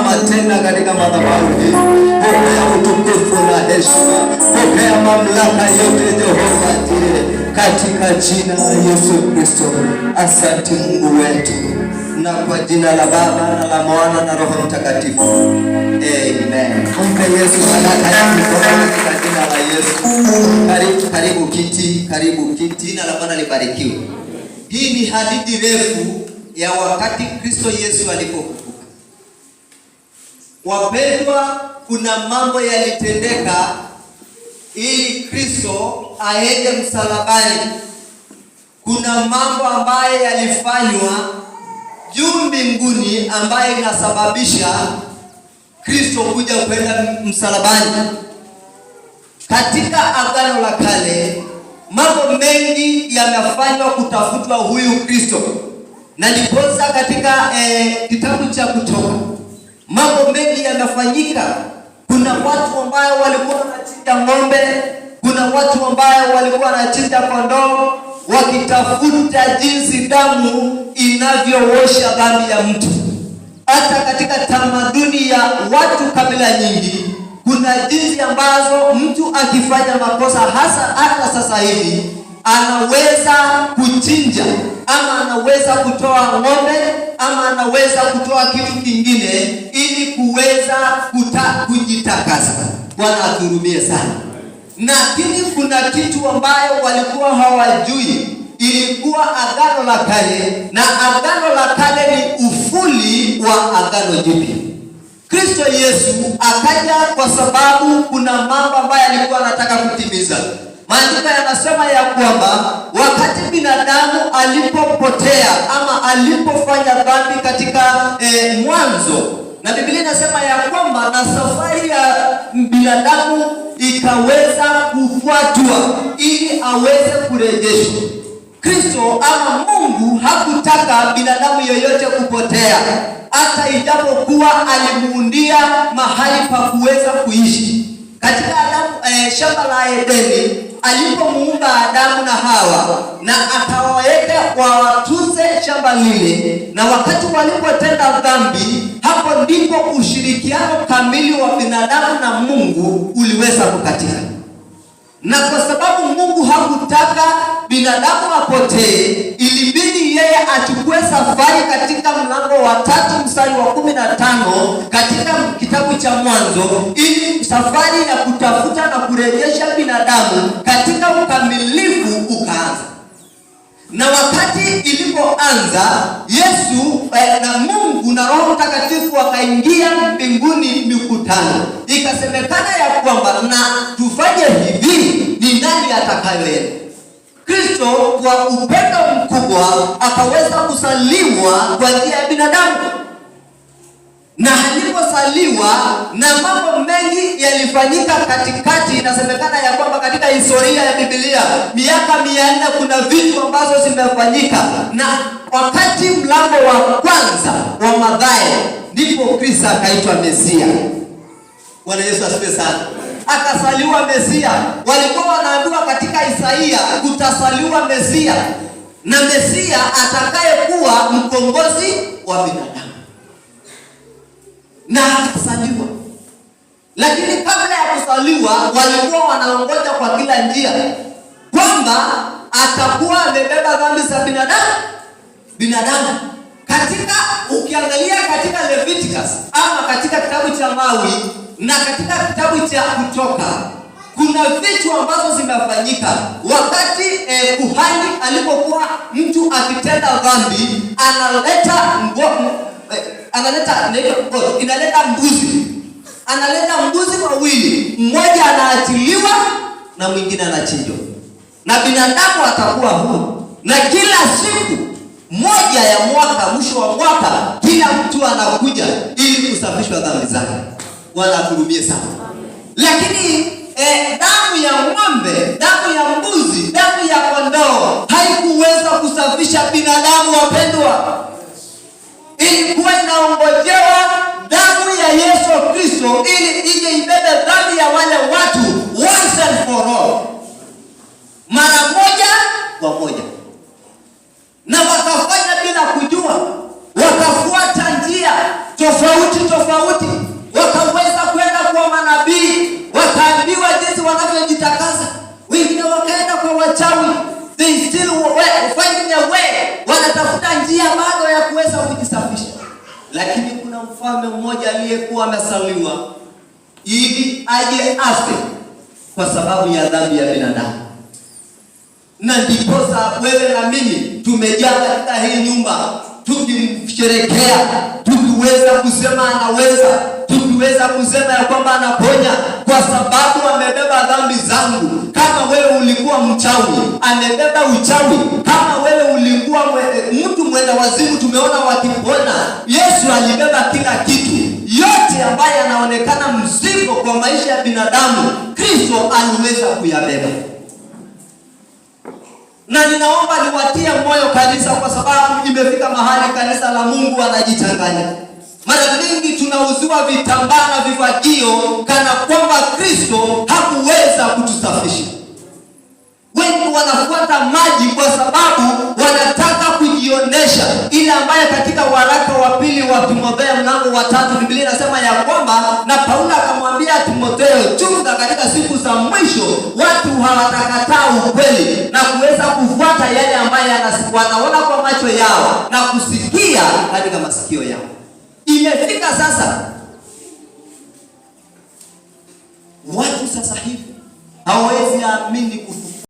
Simama tena katika madhabahu hii, pokea utukufu na heshima, pokea mamlaka yote Jehova Jireh, katika jina la Yesu Kristo. Asante Mungu wetu, na kwa jina la Baba na la Mwana na Roho Mtakatifu, amen. Mpe Yesu sadaka ya mikono katika jina la Yesu. Karibu, karibu kiti, karibu kiti. Jina la Bwana libarikiwe. Hii ni hadithi refu ya wakati Kristo Yesu alipofufuka. Wapendwa, kuna mambo yalitendeka ili Kristo aende msalabani. Kuna mambo ambayo yalifanywa juu mbinguni ambayo inasababisha Kristo kuja kwenda msalabani. Katika Agano la Kale mambo mengi yamefanywa kutafutwa huyu Kristo, na ndiposa katika kitabu cha Kutoka mambo mengi yamefanyika. Kuna watu ambayo walikuwa wanachinja ng'ombe, kuna watu ambayo walikuwa wanachinja kondoo, wakitafuta jinsi damu inavyoosha dhambi ya mtu. Hata katika tamaduni ya watu kabila nyingi, kuna jinsi ambazo mtu akifanya makosa, hasa hata sasa hivi, anaweza kuchinja ama anaweza kutoa ng'ombe ama anaweza kutoa kitu kingine ili kuweza kujitakasa. Bwana atuhurumie sana. Lakini kuna kitu ambayo walikuwa hawajui, ilikuwa Agano la Kale, na Agano la Kale ni ufuli wa Agano Jipya. Kristo Yesu akaja kwa sababu kuna mambo ambayo alikuwa anataka kutimiza. Maandiko yanasema ya kwamba wakati binadamu alipopotea ama alipofanya dhambi katika mwanzo, na Biblia inasema ya kwamba na safari ya binadamu ikaweza kufuatwa ili aweze kurejeshwa. Kristo ama Mungu hakutaka binadamu yeyote kupotea, hata ijapokuwa alimuundia mahali pa kuweza kuishi katika Adamu, shamba la Edeni alipomuumba Adamu na Hawa na akawaweka wawatunze shamba lile, na wakati walipotenda dhambi, hapo ndipo ushirikiano kamili wa binadamu na Mungu uliweza kukatika. Na kwa sababu Mungu hakutaka binadamu apotee, ilibidi yeye achukue safari katika mlango wa 3 mstari wa 15 katika kitabu cha Mwanzo, ili safari ya kutafuta na kurejesha binadamu katika ukamilifu ukaanza. Na wakati ilipoanza, Yesu na Mungu na Roho Mtakatifu wakaingia mbinguni mikutano, ikasemekana ya kwamba na tufanye hivi, ni nani atakayeenda? Kristo kwa upendo mkubwa akaweza kusaliwa kwa njia ya binadamu, na aliposaliwa na mambo mengi yalifanyika katikati. Inasemekana ya kwamba katika historia ya Biblia miaka 400 kuna vitu ambazo zimefanyika, na wakati mlango wa kwanza wa Mathayo ndipo Kristo akaitwa Mesia. Bwana Yesu asifiwe sana. Akasaliwa Mesia. Walikuwa wanaambiwa katika Isaia kutasaliwa Mesia, na Mesia atakayekuwa mkombozi wa binadamu, na akasaliwa. Lakini kabla ya kusaliwa walikuwa wanaongoja kwa kila njia kwamba atakuwa amebeba dhambi za binadamu. Katika ukiangalia katika Leviticus ama katika kitabu cha Lawi na katika kitabu cha Kutoka kuna vitu ambazo zimefanyika wakati kuhani alipokuwa mtu akitenda dhambi analeta inaitwa goat, inaleta mbuzi, analeta mbuzi wawili, mmoja anaachiliwa na mwingine anachinjwa, na binadamu atakuwa huru. Na kila siku moja ya mwaka, mwisho wa mwaka, kila mtu anakuja ili kusafishwa dhambi zake. Bwana atuhurumie sana. Lakini damu ya ng'ombe, damu ya mbuzi, damu ya kondoo haikuweza kusafisha binadamu, wapendwa. Ilikuwa inaongojewa damu ya Yesu Kristo ili ije ibebe dhambi ya wale watu once and for all, mara moja kwa moja. Na wakafanya bila kujua, wakafuata njia tofauti tofauti. Lakini kuna mfalme mmoja aliyekuwa amesaliwa ili aje afe kwa sababu ya dhambi ya binadamu, na ndiposa wewe na mimi tumejaa katika hii nyumba tukimsherekea, tukiweza kusema anaweza, tukiweza kusema ya kwamba anaponya, kwa sababu amebeba dhambi zangu. Kama wewe ulikuwa mchawi, amebeba uchawi. Kama wewe ulikuwa mtu mwenda wazimu, tumeona wakipona. Yesu alibeba kila kitu, yote ambaye yanaonekana mzigo kwa maisha ya binadamu, Kristo aliweza kuyabeba na ninaomba niwatie moyo kanisa, kwa sababu imefika mahali kanisa la Mungu anajichanganya. Mara nyingi tunauziwa vitambaa na vifagio kana kwamba Kristo hakuweza kutusafisha. Wengi wanafuata maji kwa sababu wanataka kujionesha, ile ambaye katika waraka wa pili wa Timotheo mlango wa 3 Biblia inasema ya kwamba, na Paulo akamwambia Timotheo, chunga katika siku za mwisho watu hawatakataa ukweli na kuweza kufuata yale ambayo wanaona kwa macho yao na kusikia katika masikio yao. Imefika sasa watu sasa hivi hawawezi amini kufunguliwa.